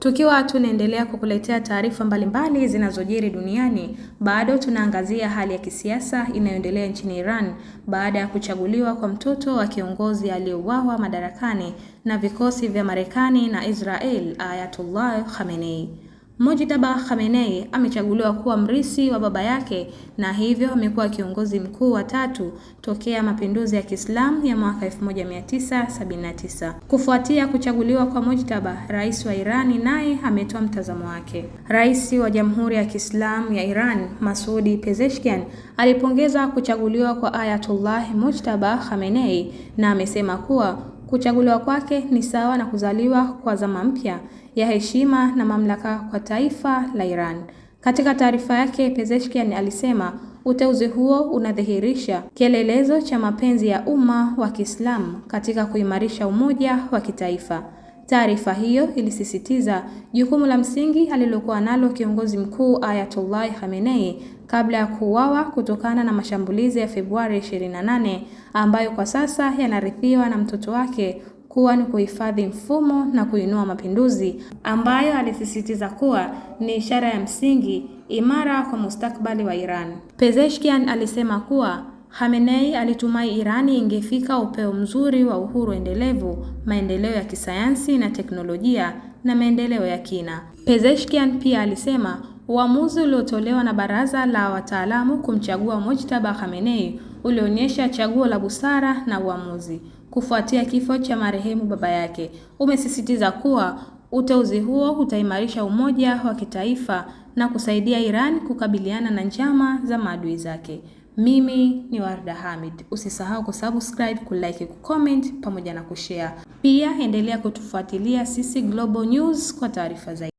Tukiwa tunaendelea kukuletea taarifa mbalimbali zinazojiri duniani, bado tunaangazia hali ya kisiasa inayoendelea nchini Iran baada ya kuchaguliwa kwa mtoto wa kiongozi aliyeuawa madarakani na vikosi vya Marekani na Israel, Ayatollah Khamenei. Mojtaba Khamenei amechaguliwa kuwa mrisi wa baba yake na hivyo amekuwa kiongozi mkuu wa tatu tokea mapinduzi ya Kiislamu ya mwaka 1979. Kufuatia kuchaguliwa kwa Mojtaba, rais wa Irani naye ametoa mtazamo wake. Rais wa Jamhuri ya Kiislamu ya Iran, Masudi Pezeshkian, alipongeza kuchaguliwa kwa Ayatollah Mojtaba Khamenei na amesema kuwa kuchaguliwa kwake ni sawa na kuzaliwa kwa zama mpya ya heshima na mamlaka kwa taifa la Iran. Katika taarifa yake, Pezeshkian alisema uteuzi huo unadhihirisha kielelezo cha mapenzi ya umma wa Kiislamu katika kuimarisha umoja wa kitaifa. Taarifa hiyo ilisisitiza jukumu la msingi alilokuwa nalo kiongozi mkuu Ayatollah Khamenei kabla ya kuuawa kutokana na mashambulizi ya Februari 28 ambayo kwa sasa yanarithiwa na mtoto wake kuwa ni kuhifadhi mfumo na kuinua mapinduzi ambayo alisisitiza kuwa ni ishara ya msingi imara kwa mustakabali wa Iran. Pezeshkian alisema kuwa Khamenei alitumai Irani ingefika upeo mzuri wa uhuru endelevu, maendeleo ya kisayansi na teknolojia na maendeleo ya kina. Pezeshkian pia alisema uamuzi uliotolewa na baraza la wataalamu kumchagua Mojtaba Khamenei ulionyesha chaguo la busara na uamuzi kufuatia kifo cha marehemu baba yake. Umesisitiza kuwa uteuzi huo utaimarisha umoja wa kitaifa na kusaidia Iran kukabiliana na njama za maadui zake. Mimi ni Warda Hamid. Usisahau kusubscribe, kulike, kucomment pamoja na kushare. Pia endelea kutufuatilia sisi Global News kwa taarifa zaidi.